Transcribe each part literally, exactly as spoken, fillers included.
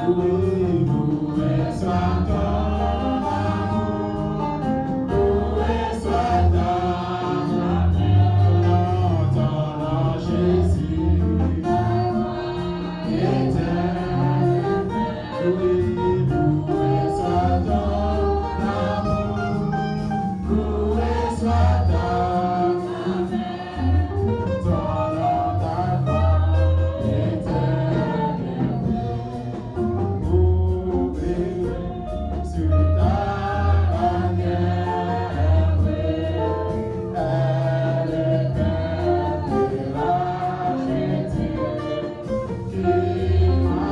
Loué, loué soit ton amour, loué soit ta grandeur, ton nom, ton nom, Jésus, éternel. Loué, loué soit ton amour, loué soit ta grandeur, ton nom, ta gloire éternelle. Sur ta bannière, oui, elle est belle, la Jésus, qui m'a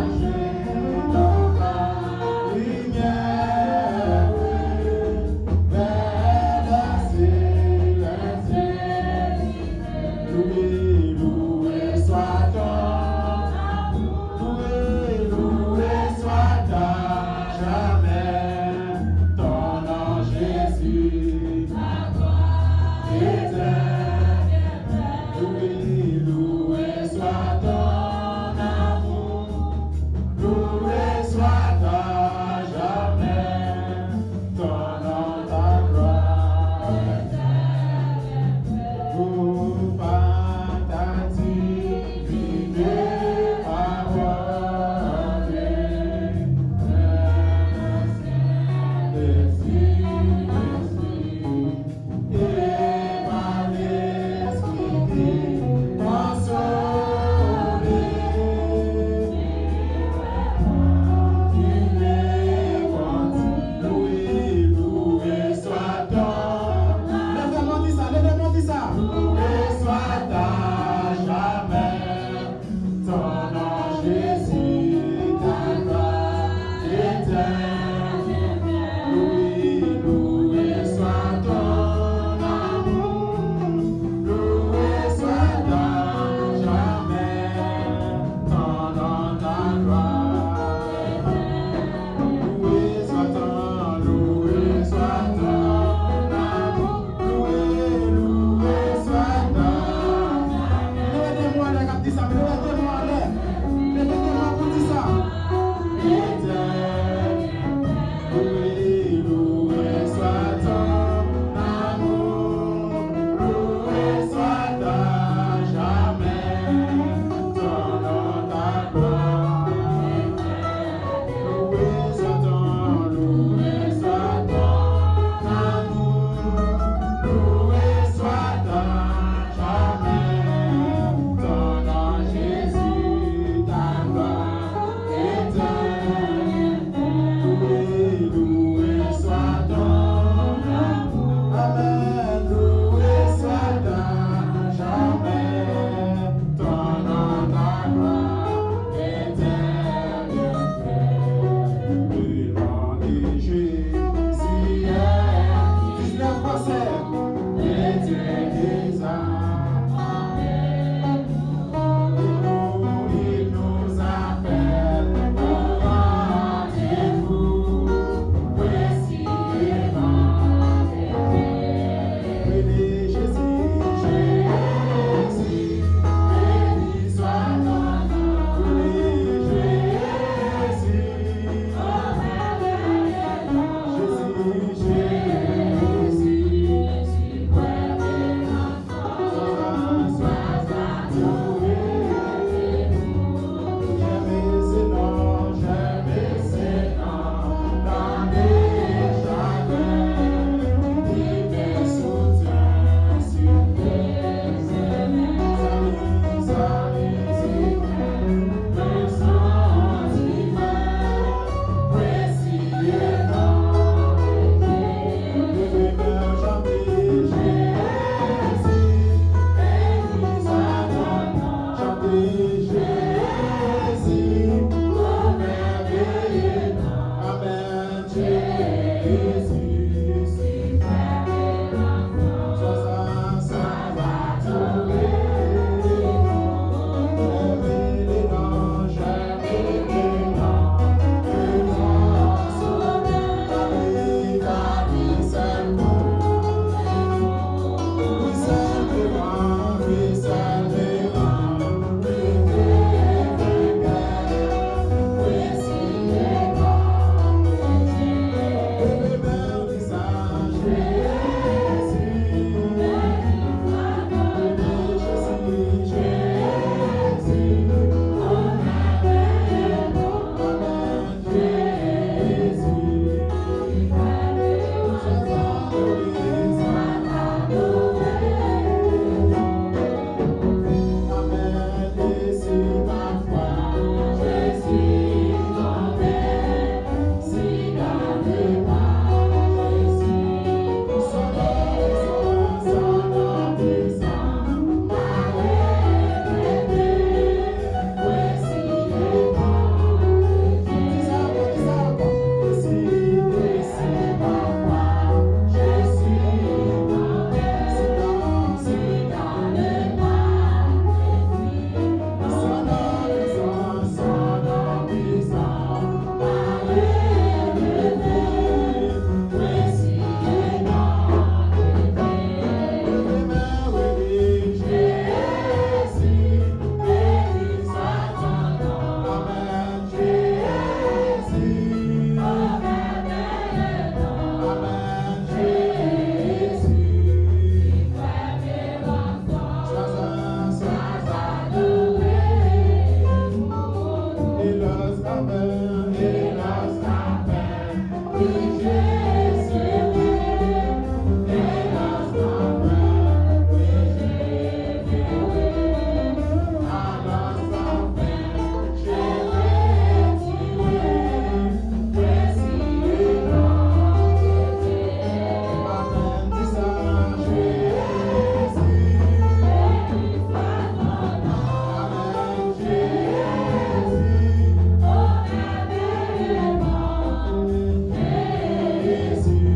Jésus,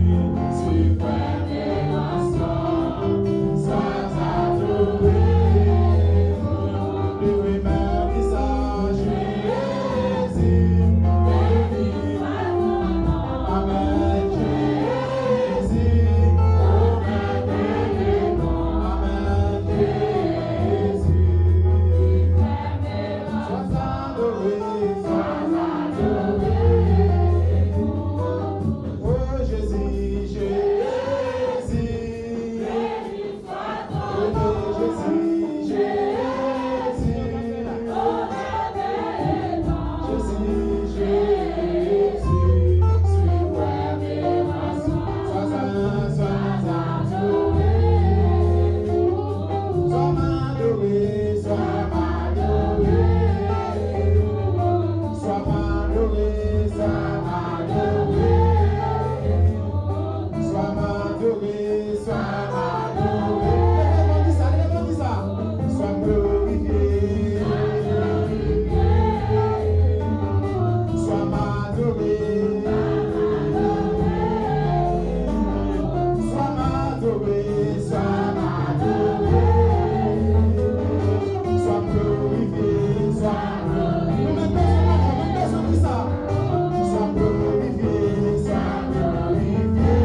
suprême et grand, sois adoré. Leve men, di sa, Jésus, béni. Amen, Jésus, amen, Jésus. Sois adoré, sois adoré. Oh Jésus, Jésus. Oh Jésus, Jésus. Jésus, Jésus. Sois, sois adoré. Sois adoré, sois adoré. Sois adoré, sois adoré. Sois adoré, sois adoré. Leve men, di sa, leve men, di sa. Sois glorifié. Sois adoré. Sois adoré, sois adoré. Sois glorifié, sois glorifié. Nou mèt bezwen mache, nou mèt bezwen di sa. Sois glorifié, sois glorifié.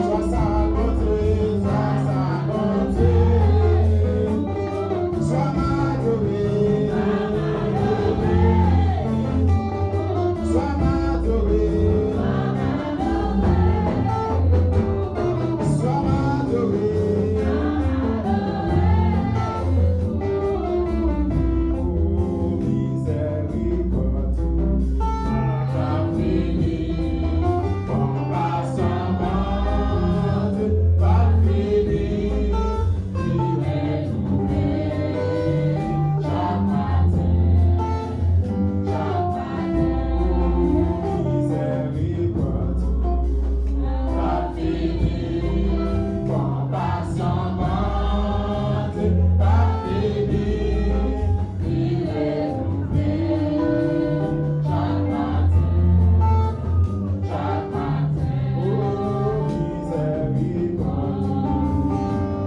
Sois sa Bondye, sois sa Bondye. Sois adoré. Sois adoré. Sois adoré. Oh, miséricorde, pa fini, konpasyon Bondye pa fini, li renouvle chak maten. Chak maten, mizèrikòd ou pa fini, konpasyon Bondye pa fini, li renouvle chak maten. Chak maten, o, mizèrikòd ou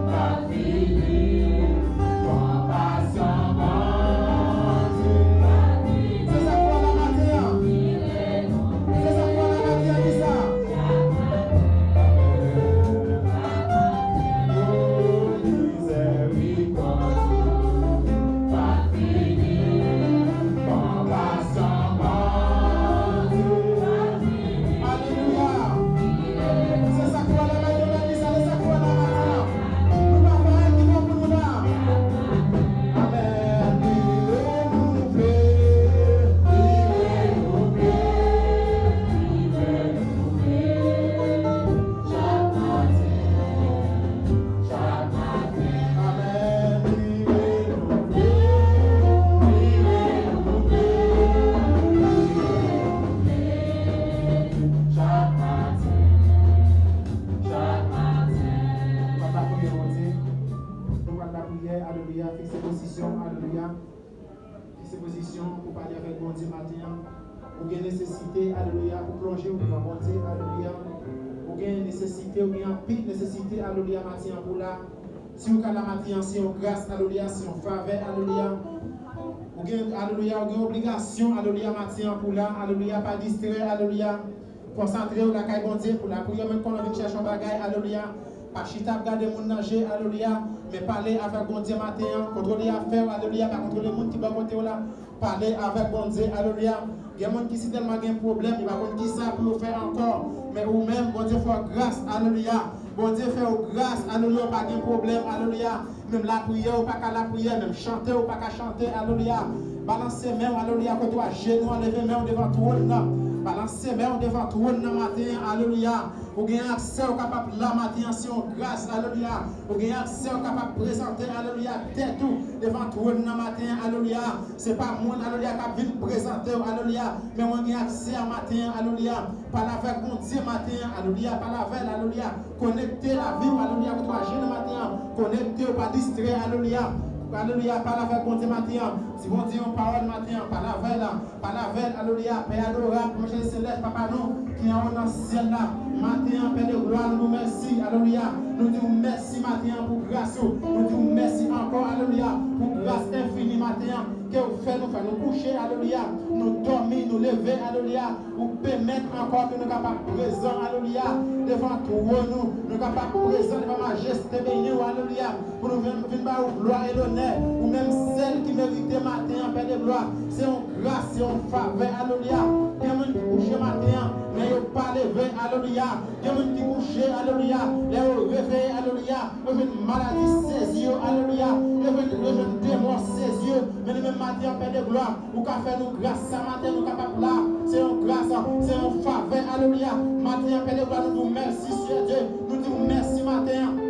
pa fini, konpasyon Bondye pa fini. Se sa k fè w la maten an. Se sa k fè w la maten an, di sa. O, mizèrikòd ou pa fini, konpasyon Alelouya. Se sa k fè w la maten an, di sa, se sa k fè w la maten an. Nou pa fè anyen ki bon pou nou la. Amèn. Li renouvle, li renouvle, li renouvle. Chak maten. Chak maten, amèn, li renouvle, li renouvle, li renouvle. Chak maten, chak maten. Nou pral lapriyè, Bondye. Nou pral lapriyè, alelouya. Fikse pozisyon, alelouya. Fikse pozisyon pou pale avèk Bondye maten an. Ou gen nesesite, alelouya, pou plonje w devan Bondye, alelouya. Ou gen nesesite, ou gen anpil nesesite, alelouya, maten an pou la. Si ou ka la maten an, se yon gras, alelouya, se yon favè, alelouya. Ou gen, alelouya, ou gen obligasyon, alelouya, maten an pou la, alelouya, pa distrè, alelouya. Konsantre w lakay Bondye pou lapriyè, menm konnen w vin chèche yon bagay, alelouya. Pa chita ap gade moun nan je, alelouya. Men pale avèk Bondye maten an, kontwole afè w, alelouya. Pa kontwole moun ki bò kote w la. Pale avèk Bondye, alelouya. Gen moun ki sitèlman gen pwoblèm, yo pa konn kisa pou yo fè ankò. Men ou menm, Bondye fè w gras, alelouya. Bondye fè w gras, alelouya, ou pa gen pwoblèm, alelouya. Menm lapriyè, ou pa ka lapriyè, menm chante, ou pa ka chante, alelouya. Balanse men w, alelouya, kote w a jenou an, leve men w devan twòn nan. Balanse men w devan twòn nan maten an, alelouya. Ou gen aksè, ou kapab la maten an, se yon gras, alelouya. Ou gen aksè, ou kapab prezante, alelouya, tèt ou devan twòn nan maten an, alelouya. Se pa moun, alelouya, k ap vin prezante w, alelouya. Men ou gen aksè a maten an, alelouya. Pale avèk Bondye maten an, alelouya. Pale avè l, alelouya. Konekte lavi w, alelouya, kote w a jenou maten an. Konekte w, pa distrè, alelouya. Alelouya, pale avèk Bondye maten an. Si Bondye yon pawòl maten an, pale avè l. Pale avè l, alelouya. Pè adorab, Bondye selès, Papa nou ki anwo nan syèl la. Maten an, Pè de glwa, nou di w mèsi, alelouya. Nou di w mèsi maten an pou gras ou. Nou di w mèsi ankò, alelouya, pou gras enfini maten an ke w fè nou, fè nou kouche, alelouya. Nou dòmi, nou leve, alelouya. Ou pèmèt ankò ke nou kapab prezan, alelouya, devan twòn ou. Nou kapab prezan devan majeste beni ou, alelouya. Pou nou vin, vin ba ou glwa e lonè. Ou menm sèl ki merite maten an, Pè de glwa. Se yon gras, se yon favè, alelouya. Gen moun ki kouche maten an, men yo pa leve, alelouya. Gen moun ki kouche, alelouya. Lè yo reveye, alelouya, yo jwenn maladi sezi yo, alelouya. Yo jwenn, yo jwenn demon sezi yo. Men nou menm maten an, Pè de glwa, ou ka fè nou gras sa maten, nou kapab la. Se yon gras, se yon favè, alelouya. Maten an, Pè de glwa, nou di w mèsi, Seyè Dye. Nou di w mèsi maten an.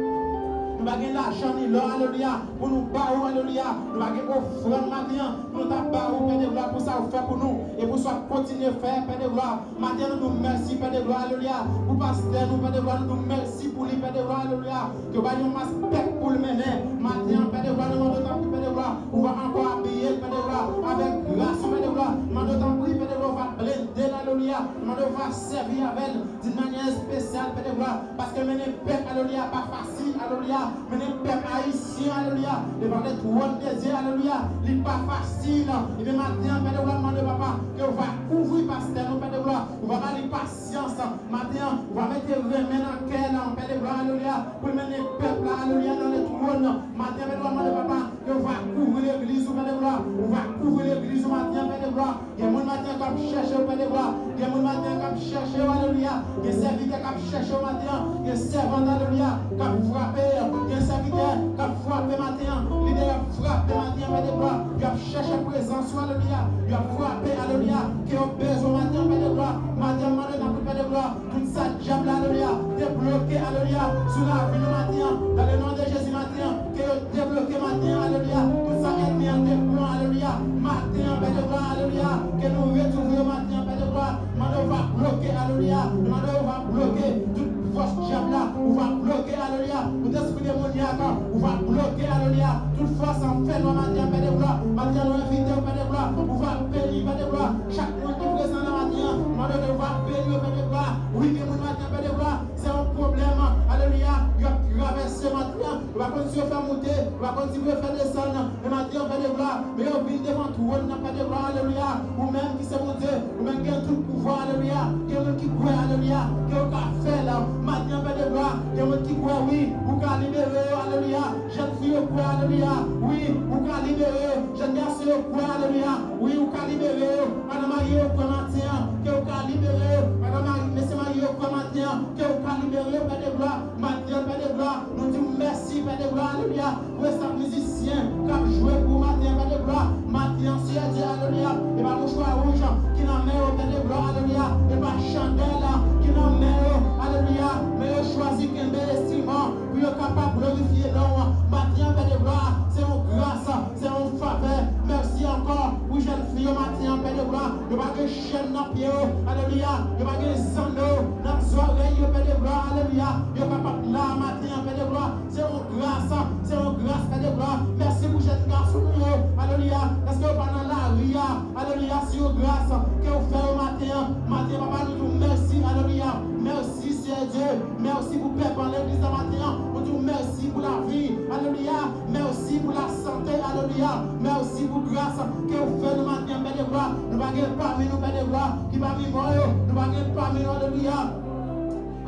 Nou pa gen lajan ni lò, alelouya, pou nou ba ou, alelouya. Nou pa gen ofrann maten an pou nou ta ba ou, Pè de glwa, pou sa ou fè pou nou e pou sa w ap kontinye fè, Pè de glwa. Maten an, nou di w mèsi, Pè de glwa, alelouya, pou pastè nou, Pè de glwa, nou di w mèsi pou li, Pè de glwa, alelouya. Ke w ba li yon mas pèp pou l mennen. Maten an, Pè de glwa, nou mande w tanpri, Pè de glwa, ou va ankò abiye l, Pè de glwa, avèk gras ou, Pè de glwa. Nou mande w tanpri, Pè de glwa, ou va blende l, alelouya. Nou mande w va sèvi avè l d'une manière spéciale, Pè de glwa, paske mennen pèp, alelouya, pa fasil, alelouya. Mennen pèp ayisyen, alelouya, devan le trône de Dieu, alelouya, li pa fasil. Ebyen, maten an, Pè de glwa, mande Papa ke w va kouvri pastè nou, Pè de glwa, ou va ba li pasyans. Maten an, ou va mete renmen nan kè l, Pè de glwa, alelouya, pou l mennen pèp la, alelouya, nan le trône. Maten an, Pè de glwa, mande Papa ke w va kouvri legliz ou, Pè de glwa, ou va kouvri legliz ou maten an, Pè de glwa. Gen moun maten an k ap chèche w, Pè de glwa. Gen moun maten an k ap chèche w, alelouya. Gen sèvitè k ap chèche w maten an. Gen sèvant, alelouya, k ap frape. Gen sèvitè k ap frape maten an. Lidè y ap frape maten an, Pè de glwa. Y ap chèche prezans ou, alelouya. Y ap frape, alelouya. Ke yo bezwen maten an, Pè de glwa. Maten an, mande tanpri, Pè de glwa. Tout sa dyab la, alelouya, te bloke, alelouya, sou lavi nou maten an. Dans le nom de Jésus maten an, ke yo debloke maten an, alelouya. Tout sa ènmi an te pran, alelouya, maten an, Pè de glwa, alelouya, ke nou retwouve yo maten an, Pè de glwa. Mande w va bloke, alelouya. Mande w va bloke tout fòs dyab la, ou va bloke, alelouya. Tout espri demonyak, ou va bloke, alelouya. Tout fòs an fè nwa maten an, Pè de glwa. Maten an, nou envite w, Pè de glwa. Ou va beni, Pè de glwa. Chak moun ki prezan nan maten an, mande w va beni yo, Pè de glwa. Wi, gen moun maten an, Pè de glwa, se yon pwoblèm, alelouya, y ap travèse maten an. Yo pa konn si yo fè moute, yo pa konn si yo fè desann. Men maten an, Pè de glwa, men yo vin devan twòn nan, Pè de glwa, alelouya. Ou menm ki se Bondye, ou menm ki gen tout pouvwa, alelouya. Gen moun ki kwè, alelouya, ke ou ka fè l. Maten an, Pè de glwa, gen moun ki kwè, wi, ou ka libere yo, alelouya. Jèn fi yo kwè, alelouya. Wi, ou ka libere yo. Jèn gason yo kwè, alelouya. Wi, ou ka libere yo. Madan marye yo kwè maten an, ke ou ka libere yo. Madan mari, mesye marye yo kwè maten an, ke ou ka libere yo, Pè de glwa. Maten an, Pè de glwa, nou di w mèsi, Pè de glwa, alelouya. Pou estab mizisyen k ap jwe pou ou maten an, Pè de glwa. Maten an, Seyè Dye, alelouya. E pa mouchwa wouj ki nan men yo, Pè de glwa, alelouya. E pa chandèl ki nan men yo, alelouya. Men yo chwazi kenbe enstriman pou yo kapab glorifye non w. Maten an, Pè de glwa, se yon gras, se yon favè. Mèsi ankò pou jèn fi yo maten an, Pè de glwa. Yo pa gen chèn nan pye yo, alelouya. Yo pa gen zanno nan zòrèy yo, Pè de glwa, alelouya. Yo kapab la maten an, Pè de glwa. Se yon gras, se yon gras, Pè de glwa. Mèsi pou jèn gason nou yo, alelouya. Èske yo pa nan lari a, alelouya. Se yon gras ke ou fè yo maten an. Maten an, papa, nou di w mèsi, alelouya. Mèsi, Seyè Dye. Mèsi pou pèp an legliz la maten an. Nou di w mèsi pou lavi, alelouya. Mèsi pou lasante, alelouya. Mèsi pou gras ke ou fè nou maten an, Pè de glwa. Nou pa gen pami nou, Pè de glwa, ki pami mò yo. Nou pa gen pami nou, alelouya.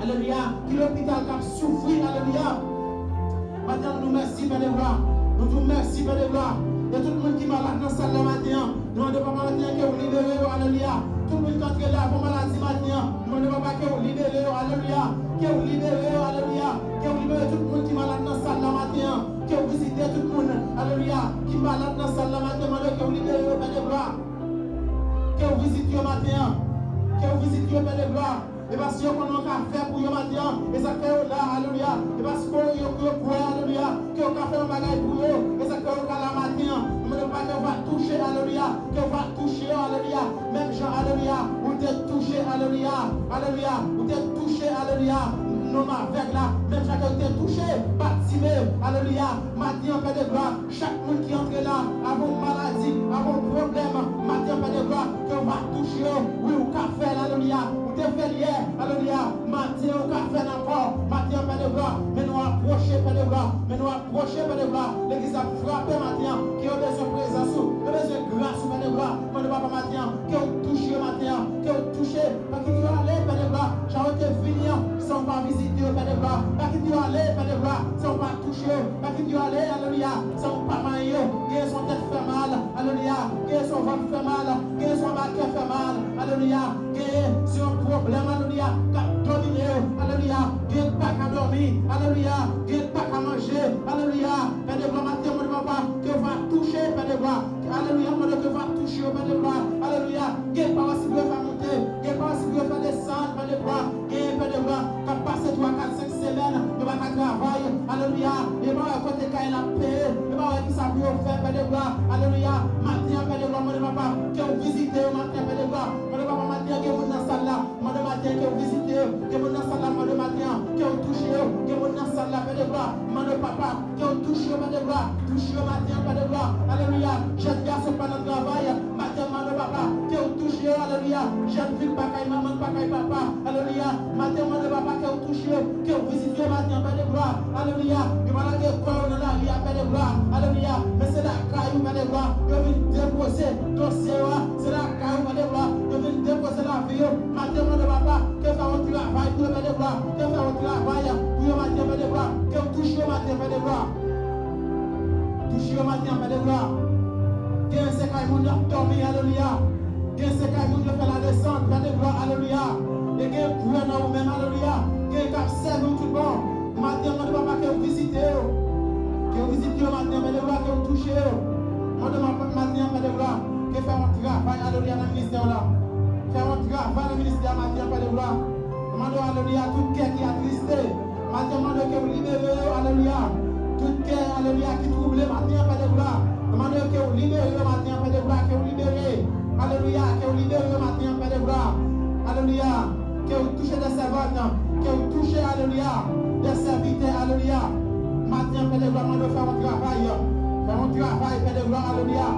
Alelouya. Ki lopital k ap soufri, alelouya. Maten an, nou di w mèsi, Pè de glwa. Nou di w mèsi, Pè de glwa. E tout moun ki malad nan sal la maten an, nou mande Papa maten an ke ou libere yo, alelouya. Tout moun ki antre la avèk maladi maten an, nou mande Papa ke ou libere yo, alelouya. Ke ou libere yo, alelouya. Ke ou libere tout moun ki malad nan sal la maten an. Ke ou vizite tout moun, alelouya, ki malad nan sal la maten an, mande ke ou libere yo, Pè de glwa. Ke ou vizite yo maten an. Ke ou vizite yo, Pè de glwa. E pa si yo konnen w ka fè pou yo maten an, e sa k fè yo la, alelouya. E paske yo, yo kwè, alelouya, ke w ka fè yon bagay pou yo, e sa k fè yo ka la maten an. Nou mande Papa ke w va touche, alelouya, ke w va touche yo, alelouya. Menm jan, alelouya, ou te touche, alelouya, alelouya, ou te touche, alelouya, Nonm avèg la, menm jan ke w te touche Batime, alelouya, maten an, Pè de glwa, chak moun ki antre la, avè yon maladi, avè yon pwoblèm, maten an, Pè de glwa, ke w va touche yo, wi, ou ka fè l, alelouya, ou te fè l yè, alelouya, maten an, ou ka fè l ankò, maten an, Pè de glwa, men nou apwoche, Pè de glwa, men nou apwoche, Pè de glwa, legliz ap frape maten an, ke yo bezwen prezans ou, yo bezwen gras ou, Pè de glwa, mande Papa maten an, ke w touche yo maten an, ke w touche, pa kite yo ale, Pè de glwa, jan yo te vini an, san w pa vizite yo, Pè de glwa, pa kite yo ale, Pè de glwa, san w pa touche yo, pa kite yo ale, alelouya, san w pa manyen yo, gen yon tèt fè mal, alelouya, gen yon vant fè mal, gen yon ba kè fè mal, alelouya, gen yon pwoblèm, alelouya, k ap domine yo, alelouya, gen pa ka dòmi, alelouya, gen pa ka manje, alelouya, Pè de glwa, maten an, mande Papa, ke w va touche, Pè de glwa, alelouya, mande ke w va touche yo, Pè de glwa, alelouya, gen pa osi pou yo fè monte, gen pa osi pou yo fè desann, Pè de glwa, gen Pè de glwa, k ap pase twa, kat, senk semèn, yo pa ka travay, alelouya, yo pa wè kote kay la ap peye, yo pa wè kisa pou yo fè, Pè de glwa, alelouya, maten an, Pè de glwa, mande Papa, ke w vizite yo maten an, Pè de glwa, mande Papa, maten an, gen moun nan sal la, mande maten an, ke w vizite yo, gen moun nan sal la, mande maten an, ke w touche yo, gen moun nan sal la, Pè de glwa, mande Papa, ke w touche yo, Pè de glwa, touche yo maten an, Pè de glwa, alelouya, jèn gason pa nan travay, maten an, mande Papa, ke w touche yo, alelouya, jèn fi pa kay manman, pa kay papa, alelouya, maten an, mande Papa, ke w touche yo, ke w vizite yo maten an, Pè de glwa, alelouya, yo pa lage kò yo nan lari a, Pè de glwa, alelouya, men se lakay ou, Pè de glwa, yo vin depoze dosye yo a, se lakay ou, Pè de glwa, yo vin depoze lavi yo, maten an, mande Papa, ke w fè yon travay pou yo, Pè de glwa, ke w fè yon travay pou yo, maten an, Pè de glwa, ke w touche yo, maten an, Pè de glwa. Touche yo maten an, Pè de glwa. Gen se kay moun y ap dòmi, alelouya. Gen se kay moun yo fè la desann, Pè de glwa, alelouya. E gen kwè nan ou menm, alelouya. Gen k ap sèvi w tout bon. Maten an, mande Papa ke w vizite yo. Ke w vizite yo maten an, Pè de glwa, ke w touche yo. Mande Papa maten an, Pè de glwa, ke fè yon travay, alelouya, nan ministè w la. Fè yon travay nan ministè a maten an, Pè de glwa. Mande w, alelouya, tout kè ki atriste. Maten an, mande ke w libere yo, alelouya. Tout kè, alelouya, ki twouble, maten an, Pè de glwa. Mande ke w libere yo, maten an, Pè de glwa, ke w libere. Alelouya, ke w libere yo, maten an, Pè de glwa. Alelouya, ke w touche de sèvant, ke w touche, alelouya, de sèvitè, alelouya. Maten an, Pè de glwa, mande w fè yon travay, fè yon travay, Pè de glwa, alelouya.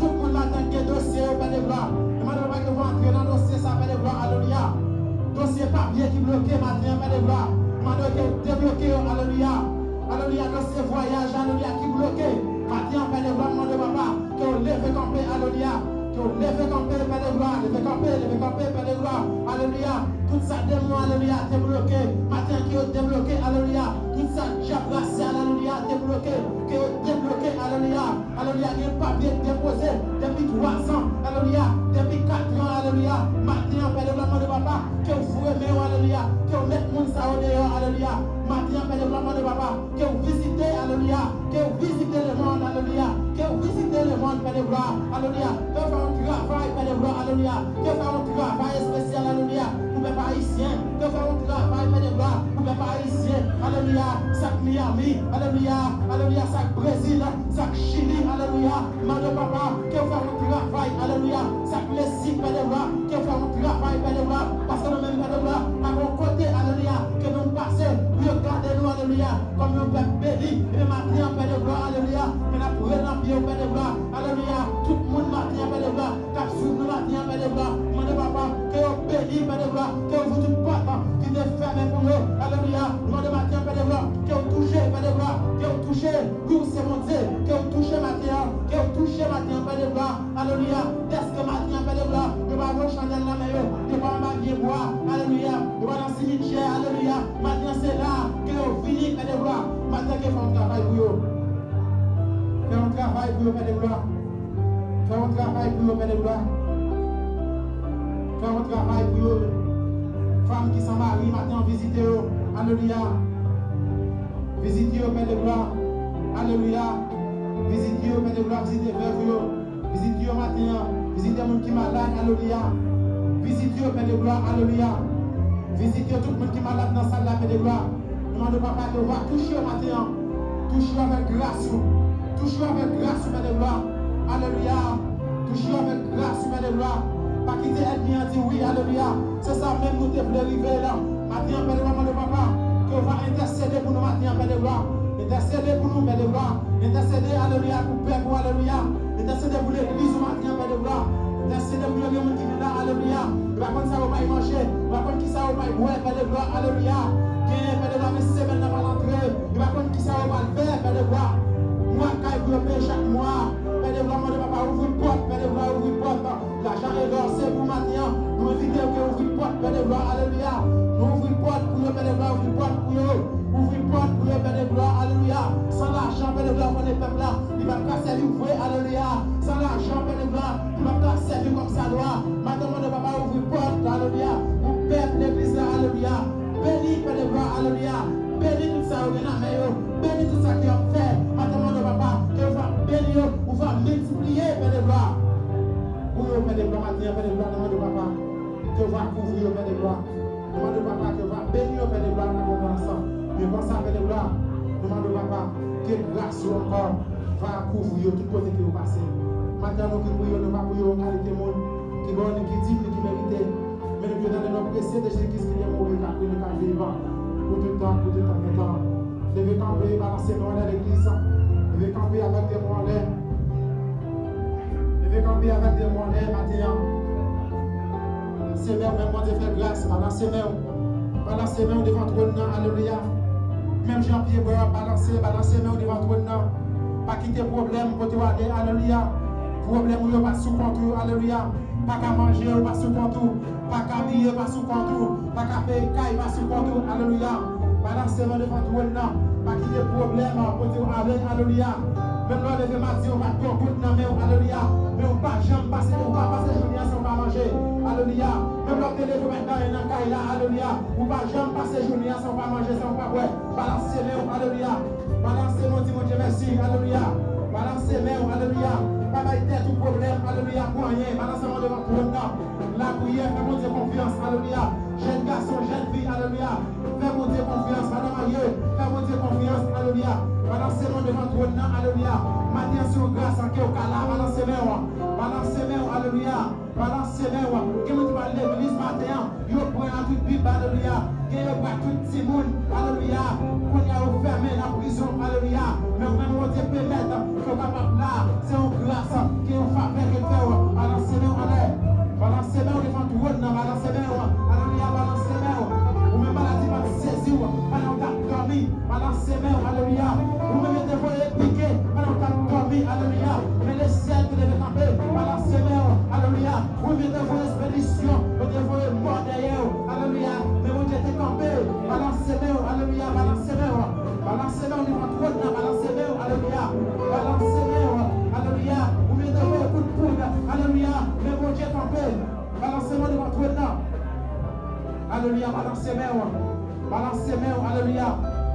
Tout moun maten an gen dosye yo, Pè de glwa. Mande w pa ke w antre nan dosye sa, Pè de glwa, alelouya. Dosye papye ki bloke maten an, Pè de glwa. Mande ke w debloke yo, alelouya. Alelouya, dosye vwayaj, alelouya, ki bloke. Maten an, Pè de glwa, mande Papa, ke w leve kanpe, alelouya. Ke w leve kanpe, Pè de glwa, leve kanpe, leve kanpe, Pè de glwa. Alelouya. Tout sa demon, alelouya, te bloke. Maten an, ke yo debloke, alelouya. Tout sa dyab rasyal, alelouya, te bloke. Ke yo debloke, alelouya. Alelouya, gen papye k depoze depi twa zan, alelouya, depi kat an, alelouya. Maten an, Pè de glwa, mande Papa, ke w foure men w, alelouya, ke w met moun sa yo deyò, alelouya. Maten an, Pè de glwa, mande Papa, ke w vizite, alelouya, ke w vizite lemonn, alelouya, ke w vizite lemonn, Pè de glwa, alelouya, ke w fè yon travay, Pè de glwa, alelouya, ke w fè yon travay espesyal, alelouya, pou pèp ayisyen, ke w fè yon travay, Pè de glwa, pou pèp ayisyen, alelouya, sa k Miami, alelouya, alelouya, sa k Brezil, sa k Chili, alelouya. Mande Papa, ke w fè yon travay, alelouya. Sa k Meksik, Pè de glwa, ke w fè yon travay, Pè de glwa. Paske nou menm, Pè de glwa, pa gen yon kote, alelouya, ke nou pase pou yo gade nou, alelouya, kòm yon pèp beni. Ebyen, maten an, Pè de glwa, alelouya, men n ap rele nan pye w, Pè de glwa, alelouya. Tout moun maten an, Pè de glwa, k ap swiv nou maten an, Pè de glwa, mande Papa, ke yo beni, Pè de glwa, ke yo ouvri tout pòt ki te fèmen pou yo, alelouya. Nou mande maten an, Pè de glwa, ke w touche, Pè de glwa, ke w touche. Wi, ou se Bondye. Ke w touche maten an. Ke w touche maten an, Pè de glwa. Alelouya. Dèske maten an, Pè de glwa, yo pa voye chandèl nan men yo. Yo pa anba pye bwa. Alelouya. Yo pa nan simityè. Alelouya. Maten an, se la ke yo vini, Pè de glwa. Maten an, ke fè yon travay pou yo. Fè yon travay pou yo, Pè de glwa. Fè yon travay pou yo, Pè de glwa. Fè yon travay pou yo. Fanm ki san mari, maten an, vizite yo. Alelouya. Vizite yo, Pè de glwa. Alelouya. Vizite yo, Pè de glwa. Vizite vèv yo. Vizite yo maten an. Vizite moun ki malad. Alelouya. Vizite yo, Pè de glwa. Alelouya. Vizite yo, tout moun ki malad nan sal la, Pè de glwa. Nou mande Papa ke w va touche yo maten an. Touche yo avèk gras ou. Touche yo avèk gras ou, Pè de glwa. Alelouya. Touche yo avèk gras ou, Pè de glwa. Pa kite ènmi an di wi, alelouya. Se sa menm nou te vle rive la. Maten an, Pè de glwa, mande Papa, Jewova entèsede pou nou maten an, Pè de glwa. Entèsede pou nou, Pè de glwa. Entèsede, alelouya, pou pèp ou, alelouya. Entèsede pou legliz ou maten an, Pè de glwa. Entèsede pou yo gen moun ki vin la, alelouya. Yo pa konn sa yo pral manje, yo pa konn ki sa yo pral bwè, Pè de glwa, alelouya. Gen, Pè de glwa, men semèn nan pral antre, yo pa konn ki sa yo pral fè, Pè de glwa. Mwa kay pou yo peye chak mwa, Pè de glwa, mande papa ouvri pòt, Pè de glwa, ouvri pòt. Lajan e lò se pou maten an. Nou envite w ke ouvri pòt, Pè de glwa, alelouya. Nou ouvri pòt pou yo, Pè de glwa, ouvri pòt pou yo. Ouvri pòt pou yo, Pè de glwa, alelouya. San lajan, Pè de glwa, konnen pèp la, li p ap ka sèvi w vre, alelouya. San lajan, Pè de glwa, li p ap ka sèvi w kòm sa dwa. Maten, mande papa ouvri pòt, alelouya, pou pèp legliz la, alelouya. Beni, Pè de glwa, alelouya. Beni tout sa yo gen nan men yo. Beni tout sa ke y ap fè. Maten, mande papa, ke w va beni yo, ou va miltipliye, Pè de glwa. Pou yo, Pè de glwa, maten an, Pè de glwa, nou mande papa ke w va kouvri yo, Pè de glwa. Nou mande papa ke w va beni yo, Pè de glwa, nan abondans. Men konsa, Pè de glwa, nou mande papa ke gras ou ankò va kouvri yo tout kote ke yo pase. Maten an, nou ki priye, nou pa priye yon kalite moun ki ba w ni ki dim, ni ki merite. Men nou priye nan le non presye de Jezi Kris ki te mouri, k ap rene, k ap viv pou tout tan, pou tout tan, gen tan. Leve kanpe, balanse men w anlè legliz. Leve kanpe avèk de men w anlè. Leve kanpe avèk de men w anlè maten an. Balanse men w, men Bondye fè gras, balanse men w. Balanse men w devan twòn nan, alelouya. Menm jan pye bwa yo ap balanse, balanse men w devan twòn nan. Pa kite pwoblèm pote w ale, alelouya. Pwoblèm ou yo pa sou kont ou, alelouya. Pa ka manje yo pa sou kont ou. Pa ka abiye pa sou kont ou. Pa ka peye kay pa sou kont ou. Alelouya. Balanse men w devan twòn nan. Pa kite pwoblèm pote w ale. Alelouya. Menm lè w leve maten, ou pa t gen yon goud nan men w. Alelouya. Men ou pa janm pase, ou pa pase jounen an san w pa manje. Alelouya. Menm lè w te leve, ou pa t gen anyen nan kay la. Alelouya. Ou pa janm pase jounen an san w pa manje, san w pa bwè. Balanse men w. Alelouya. Balanse men w, di Bondye mèsi. Alelouya. Balanse men w. Alelouya. Pa bay tèt ou pwoblèm. Alelouya. Pou anyen. Balanse men w devan twòn nan. Lapriyè, fè Bondye konfyans. Alelouya. Jèn gason, jèn fi. Alelouya. Fè Bondye konfyans. Madan marye, fè Bondye konfyans. Alelouya. Balanse men w devan twòn nan. Alelouya. Maten an, se yon gras ke w ka la. Balanse men w. Balanse men w. Alelouya. Balanse men w. Gen moun ki pa al legliz maten an. Yo pran tout Bib, alelouya. Gen yo pran tout timoun, alelouya. Kounye a yo fèmen nan prizon, alelouya. Men ou menm Bondye pèmèt ke w kapab la. Se yon gras, gen yon favè ke l fè w. Balanse men w anlè. Balanse men w devan twòn nan, balanse men w. Alelouya, balanse men w. Ou menm maladi pa t sezi w pandan w t ap dòmi. Balanse men w, alelouya. Ou menm yo te voye pike pandan w t ap dòmi, alelouya. Men lesyèl te leve kanpe, balanse men w, alelouya. Ou menm yo te voye espedisyon, yo te voye mò dèyè w, alelouya. Men Bondye te kanpe, balanse men w, alelouya, balanse men w. Balanse men w devan twòn nan, balanse men w, alelouya. Balanse men w, alelouya. Ou menm yo te voye kout poud, alelouya. Men Bondye kanpe, balanse men w devan twòn nan. Alelouya, balanse men w. Balanse men w, alelouya.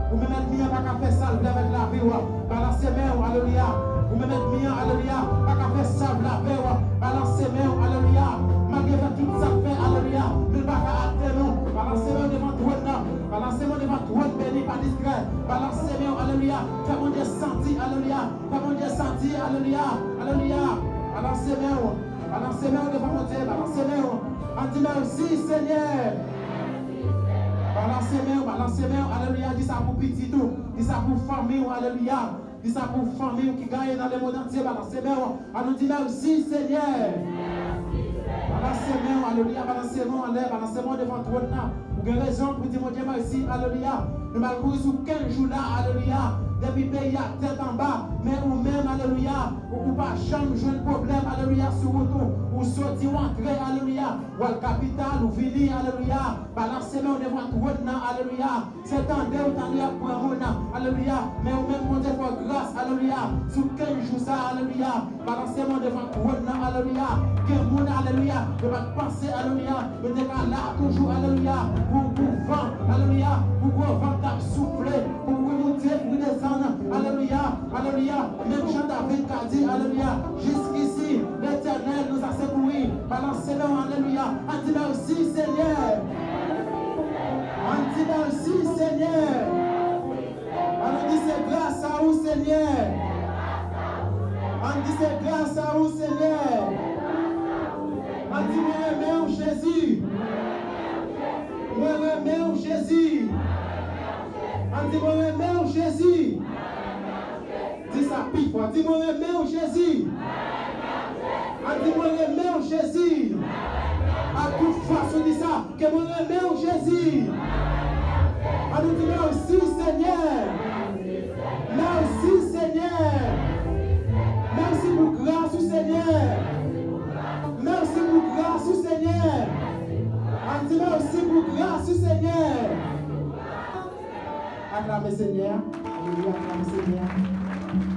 Ou menm ènmi an pa ka fè sa l vle avèk lavi w. Balanse men w, alelouya. Ou menm ènmi an, alelouya, pa ka fè sa l vle avè w. Balanse men w, alelouya. Malgre fè tout sa l fè, alelouya, men l pa ka atenn ou. Balanse men w devan twòn nan. Balanse men w devan twòn beni, pa distrè. Balanse men w, alelouya. Fè Bondye santi, alelouya. Fè Bondye santi, alelouya. Alelouya. Balanse men w. Balanse men w devan Bondye, balanse men w. Ann di mèsi, Senyè. Balanse men w, balanse men w, alelouya. Di sa pou pitit ou, di sa pou fanmi w, alelouya. Di sa pou fanmi w ki gaye nan lemonn antye, balanse men w. Ann nou di mèsi, Senyè. Balanse men w, alelouya, balanse men w anlè, balanse men w devan twòn nan. Ou gen rezon pou di Bondye mèsi, alelouya. Nou mal kouri sou kenz jou la, alelouya. Depi peyi a tèt anba, men ou menm, alelouya, ou, ou pa janm jwenn pwoblèm, alelouya, sou wout ou. Ou soti, ou antre, alelouya. Ou al kapital, ou vini, alelouya. Balanse men w devan twòn nan, alelouya. Se tande ou tande y ap pran moun, alelouya. Men ou menm, Bondye fè w gras, alelouya. Sou kenz jou sa, alelouya. Balanse men w devan twòn nan, alelouya. Gen moun, alelouya, yo pa t panse, alelouya, yo te ka la toujou, alelouya. Pou, pou van, alelouya, pou gwo van k ap soufle, pou bri moute, bri desann, alelouya, alelouya. Menm jan David ka di, alelouya, jusqu'ici, l'Éternel nous a secourus. Balanse men w, alelouya. Ann di mèsi, Senyè. Ann di mèsi, Senyè. Ann di se gras a ou, Senyè. Ann di se gras a ou, Senyè. Ann di mwen renmen w, Jezi. Mwen renmen w, Jezi. Di, "Mwen renmen w, Jezi." Di sa pi fò. Di, "Mwen renmen w, Jezi." A, di, "Mwen renmen w, Jezi." A tout fòs ou di sa, ke mwen renmen w, Jezi. An nou di, "Mèsi, Senyè. Mèsi, Senyè. Mèsi pou gras ou, Senyè. Mèsi pou gras ou, Senyè." An di, "Mèsi pou gras ou, Senyè." Aklame Senyè a. Alelouya, aklame Senyè a.